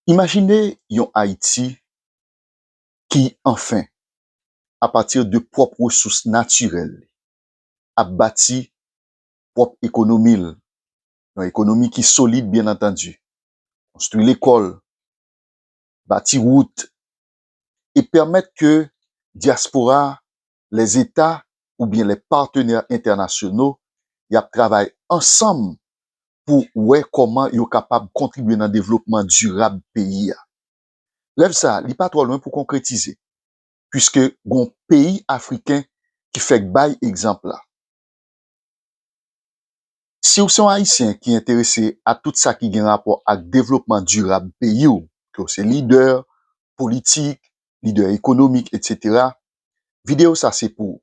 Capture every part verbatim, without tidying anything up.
Imajine yon Ayiti ki, anfen, apati de pwòp resous natirèl li, ap bati pwòp ekonomi l, yon ekonomi ki solid, byen antandi, konstwi lekòl, bati wout, e pèmèt ke dyaspora, lèzeta oubyen lè patenè entènasyonal, y ap travay ansanm pou wè kòman yo kapab kontribye nan devlopman dirab peyi a. Rèv sa a, li pa twò lwen pou konkretize, piske gon peyi afriken ki fèk bay egzanp la. Si w se yon Ayisyen ki enterese a tout sa ki gen rapò ak devlopman dirab peyi w, ke w se lidè politik, lidè ekonomik, etsetera, videyo sa se pou ou.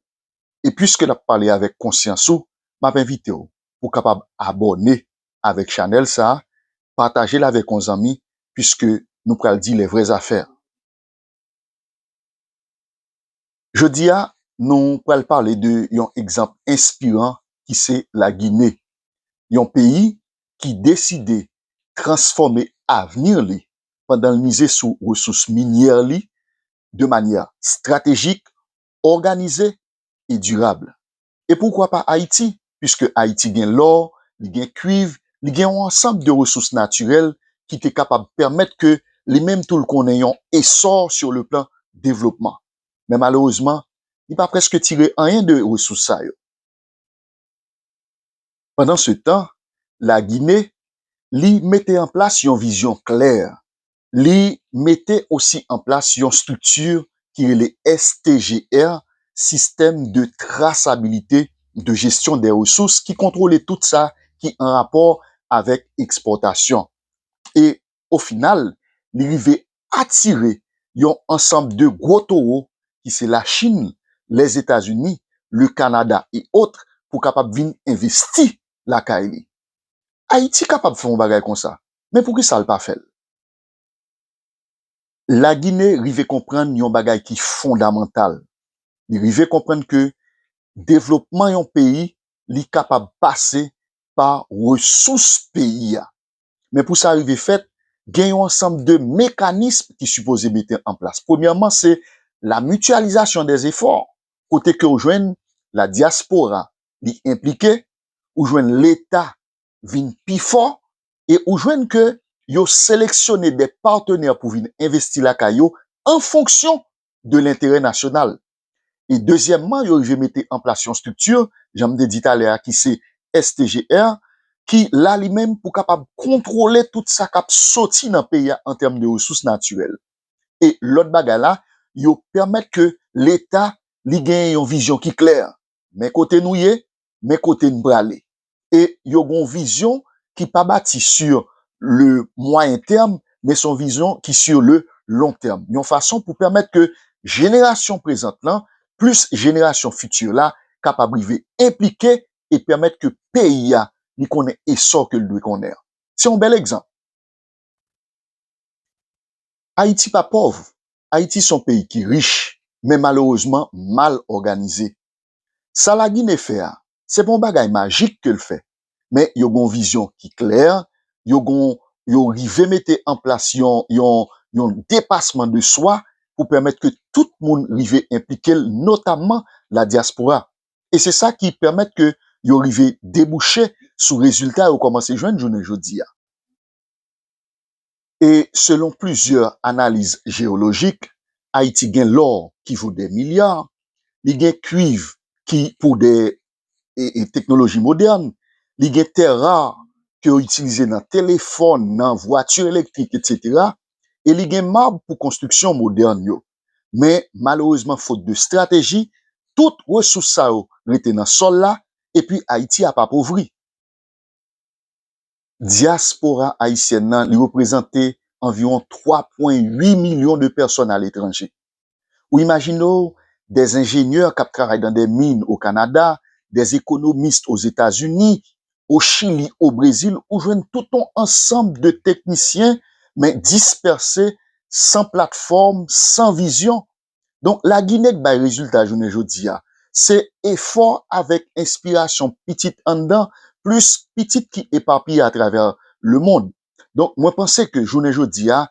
E piske n ap pale avèk konsyans ou, m ap envite w pou w kapab abòne avèk chanèl sa a, pataje l avèk yon zanmi, piske nou pral di lè vrè zafè. Jodi a, nou pral pale de yon egzanp enspiran ki se Lagine, yon peyi ki deside transfòme avni li pandan l mize sou resous minyè li de manyè estratejik, òganize e dirab. E poukwa pa Ayiti? Piske Ayiti gen lò, li gen kwiv, li gen yon ansanm de resous natirèl ki te kapab pèmèt ke li menm tou l konnen yon esò sur le plan devlopman. Men malerezman, li pa prèske tire anyen de resous sa yo. Pandan se tan, Lagine, li mete an plas yon vizyon klè. Li mete osi an plas yon estrikti ki rele S T G R, Système de Traçabilité de Gestion des Ressources, ki kontwole tout sa ki an rapò avèk ekspòtasyon. E o final, li rive atire yon ansanm de gwo towo ki se Lachin, Lèzetazini, le Kanada e ot pou kapab vin envesti lakay li. Ayiti kapab fè yon bagay konsa, men poukisa l pa fè l? Lagine rive konprann yon bagay ki fondamantal. Li rive konprann ke devlopman yon peyi, li kapab pase pa resous peyi a. Men pou sa rive fèt, gen yon ansanm de mekanis ki sipoze mete an plas. Premyèman, se la mityalizasyon dè zefò, kote ke w jwenn la dyaspora li enplike, ou jwenn Leta vin pi fò, e ou jwenn ke yo seleksyone de patenè pou vin envesti lakay yo an fonksyon de lenterè nasyonal. E dezyèmman, yo rive mete an plas yon estrikti, jan m te di talè a, ki se S T G R, ki la li menm pou kapab kontwole tout sa k ap soti nan peyi a an tèm de resous natirèl. E lòt bagay la, yo pèmèt ke Leta li genyen yon vizyon ki klè. Men kote nou ye, men kote n prale. E yo gen yon vizyon ki pa bati sur le moyen terme, men se yon vizyon ki sur le long terme. Yon fason pou pèmèt ke jenerasyon prezant lan, plis jenerasyon fiti la, kapab rive enplike e pèmèt ke peyi a li konnen esò ke l dwe konnen an. Se yon bèl egzanp. Ayiti pa pòv. Ayiti se yon peyi ki rich, men malerezman mal òganize. Sa Lagine fè a, se pa yon bagay majik ke l fè, men yo gen yon vizyon ki klè, yo gen, yo rive mete an plas yon, yon, yon depasman de swa pou pèmèt ke tout moun rive enplike l, notamman la dyaspora. E se sa ki pèmèt ke yo rive debouche sou rezilta yo kòmanse jwenn jounen jodi a. E selon plizyè analiz jeyolojik, Ayiti gen lò ki vo dè milya, li gen kwiv ki pou dè, e, e, teknoloji modèn, li gen tè ra ke yo itilize nan telefòn, nan vwati elektrik, etsetera, e li gen mab pou konstriksyon modèn yo. Men, malerezman, fot de estrateji, tout resous sa yo rete nan sòl la, epi Ayiti ap apovri. Dyaspora ayisyèn nan, li reprezante anviwon twa pwen uit milyon de pèsòn aletranje. Ou imajine w, dè enjenyè k ap travay dan dè min o Kanada, dè ekonomis Ozetazini, o Chili, o Brezil, ou jwenn tout yon ansanm de teknisyen, men dispèse, san platfòm, san vizyon. Donk, Lagine k bay rezilta jounen jodi a. Se efò avèk enspirasyon pitit anndan, plis pitit ki epapiye atravè lemonn. Donk, mwen panse ke jounen jodi a,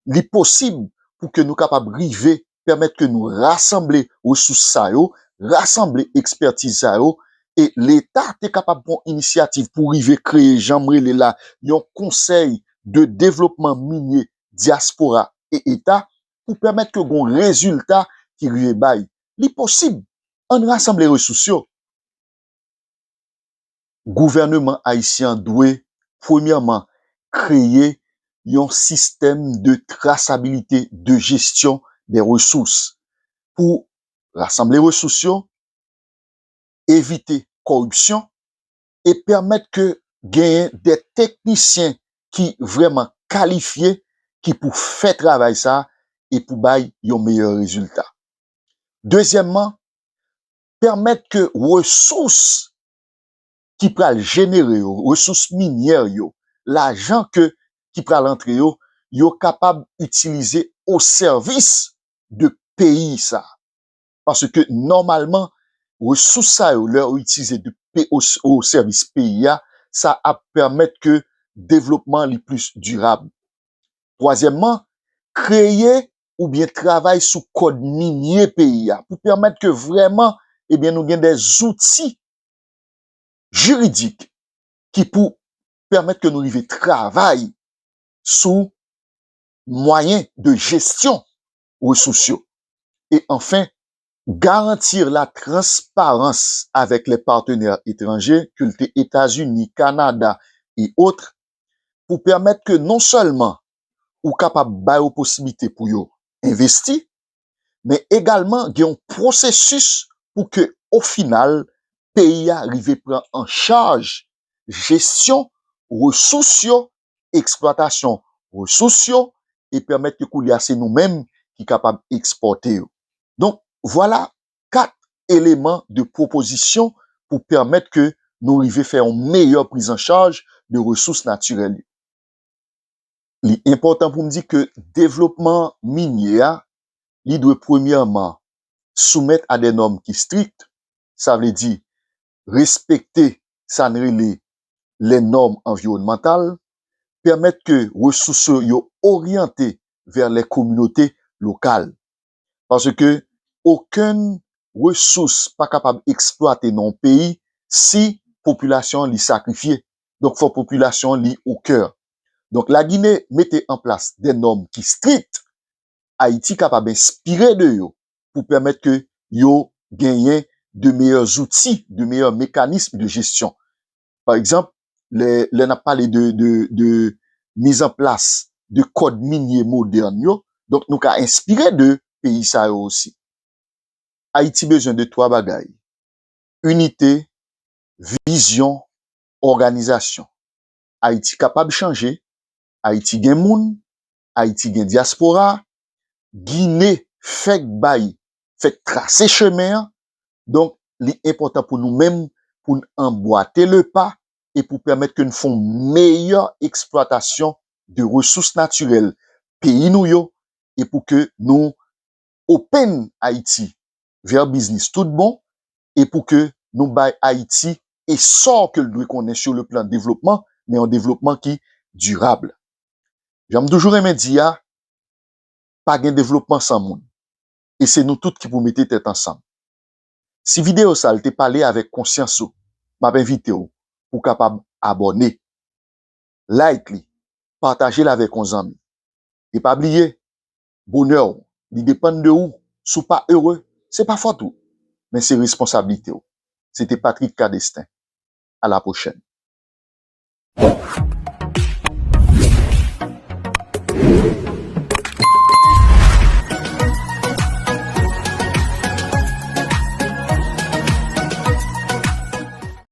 li posib pou ke nou kapab rive pèmèt ke nou rasanble resous sa yo, rasanble ekspètiz sa yo, e Leta te kapab pran inisyativ pou rive kreye, jan m rele la, yon konsèy de devlopman minye dyaspora e Eta pou pèmèt ke gon rezilta ki rive bay. Li posib. Ann rasanble resous yo. Gouvèneman ayisyen an dwe, premyèman, kreye yon sistèm de trasabilite, de jesyon de resous pou rasanble resous yo, evite kòripsyon e pèmèt ke genyen de teknisyen ki vrèman kalifye, ki pou fè travay sa e pou bay yon meyè rezilta. Dezyèmman, pèmèt ke resous ki pral jenere yo, resous minyè yo, lajan ke ki pral antre yo, yo kapab itilize o sèvis de peyi sa. Paske nòmalman, resous sa yo, lè yo itilize de pe-, o, o sèvis peyi a, sa ap pèmèt ke devlopman li plis dirab. Twazyèmman, kreye oubyen travay sou kòd minye peyi a pou pèmèt ke vrèman, ebyen, nou gen de zouti jiridik ki pou pèmèt ke nou rive travay sou mwayen de jesyon resous yo. E anfen, garantir la transparans avèk lè patenè etranje, ke l te Etazini, Kanada e otre, pou pèmèt ke non sèlman ou kapab ba yo posiblite pou yo envesti, men egalman gen yon pwosesis pou ke, o final, peyi a rive pran an chaj jesyon resous yo, eksplwatasyon resous yo, e pèmèt ke koulye a se nou menm ki kapab ekspòte yo. Donk, vwala kat eleman de pwopozisyon pou pèmèt ke nou rive fè yon meyè prizanchaj de resous natirèl yo. Li enpòtan pou m di ke devlopman minye a, li dwe premyèman soumèt a de nòm ki strik, sa vle di respekte sa n rele lè nòm anviwònmantal, pèmèt ke resous yo oryante vè lè kominote lokal. Paske okenn resous pa kapab eksplwate nan yon peyi si popilasyon an li sakrifye. Donk, fò popilasyon an li o kè. Donk, Lagine mete an plas de nòm ki strik, Ayiti kapab enspire de yo pou pèmèt ke yo genyen de meyè zouti, de meyè mekanism de jesyon. Pa egzanp, lè, lè n ap pale de, de, de mizanplas de kòd minye modèn yo, donk nou ka enspire de peyi sa yo osi. Ayiti bezwen de twa bagay: inite, vizyon, òganizasyon. Ayiti kapab chanje, Ayiti gen moun, Ayiti gen dyaspora, Gine fèk bay, fèk trase chemen an. Donk, li enpòtan pou nou menm, pou n anbwate le pa e pou pèmèt ke n fè yon meyè eksplwatasyon de resous natirèl peyi nou yo, e pou ke nou open Ayiti vè biznis tout bon, e pou ke nou bay Ayiti esò ke l dwe konnen sou le plan devlopman, men yon devlopman ki dirab. Jan m toujou renmen di a, pa gen devlopman san moun. E se nou tout ki pou mete tèt ansanm. Si videyo sa a te pale avèk konsyans ou, m ap envite w pou w kapab abòne, like li, pataje l avèk yon zanmi. E pa bliye, bonè w, li depann de ou. Si w pa ere, se pa fòt ou, men se responsablite w. Se te Patrick Cadestin. À la prochaine.